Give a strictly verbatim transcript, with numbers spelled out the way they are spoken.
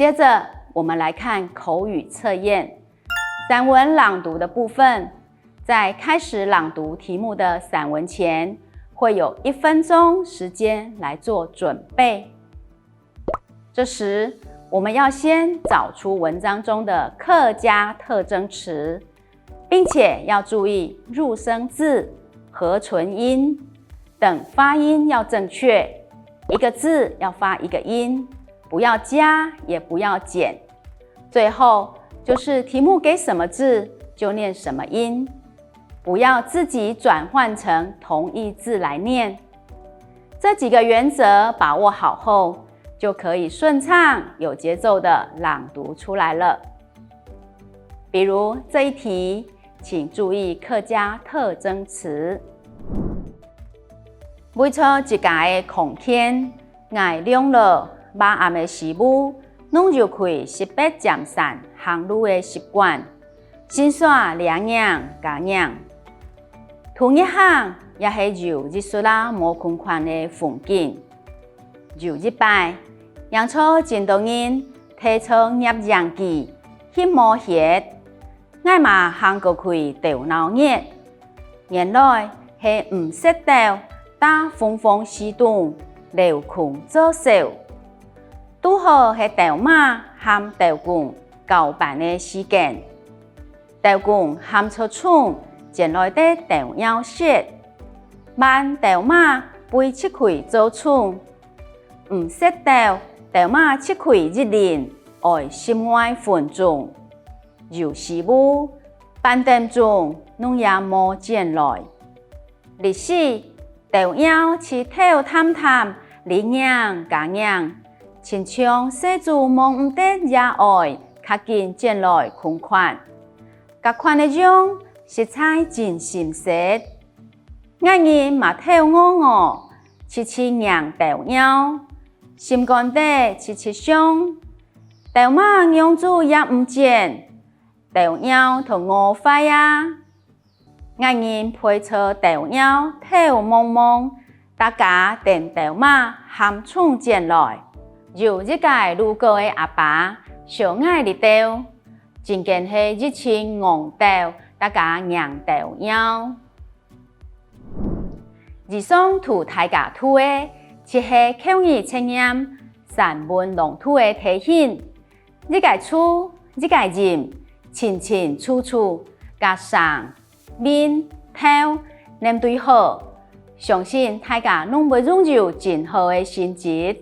接着，我们来看口语测验。散文朗读的部分，在开始朗读题目的散文前，会有一分钟时间来做准备。这时，我们要先找出文章中的客家特征词，并且要注意入声字、合唇音等发音要正确，一个字要发一个音，不要加也不要减。最后就是题目给什么字就念什么音，不要自己转换成同义字来念。这几个原则把握好后，就可以顺畅、有节奏的朗读出来了。比如这一题，请注意客家特征词。为著自家个空間，𠊎兩老、爸阿姆个師傅，攏有去西北尖山行路个習慣，先徙這影該影。逐日行也係有一息仔無仝款个風景。有一擺，䀴著真多人提著攝影機翕無歇， 𠊎嘛行過去鬥鬧熱，原來係毋識鬥打鳳凰死洞遶空做秀，堵好係鬥媽和鬥公交班个時間。鬥公喊著蟲，正來得鬥枵食，慢鬥媽飛出去捉蟲。毋識鬥，鬥媽出去一輪，愛十外分鐘。 有時務，半點鐘攏也無轉來。這時，鬥枵就偷探探這影該影，親像細子望毋得也愛較緊轉來共款。該款个樣，實在真心適。𠊎人嘛偷戇戇，直直䀴鬥枵，心肝底直直想：鬥媽仰子也毋轉， 鬥枵都餓壞啊！𠊎人陪著鬥枵偷望望，逐家等鬥媽喊蟲轉來。有一個路過个阿爸，想𠊎這兜，真經係一陣戇兜，逐家䀴鬥枵。以上同大家讀个，就係口語測驗散文朗讀个題型。 一個字，一個音，清清楚楚，佮聲、韻、調，唸對好，相信大家攏會擁有真好个成績。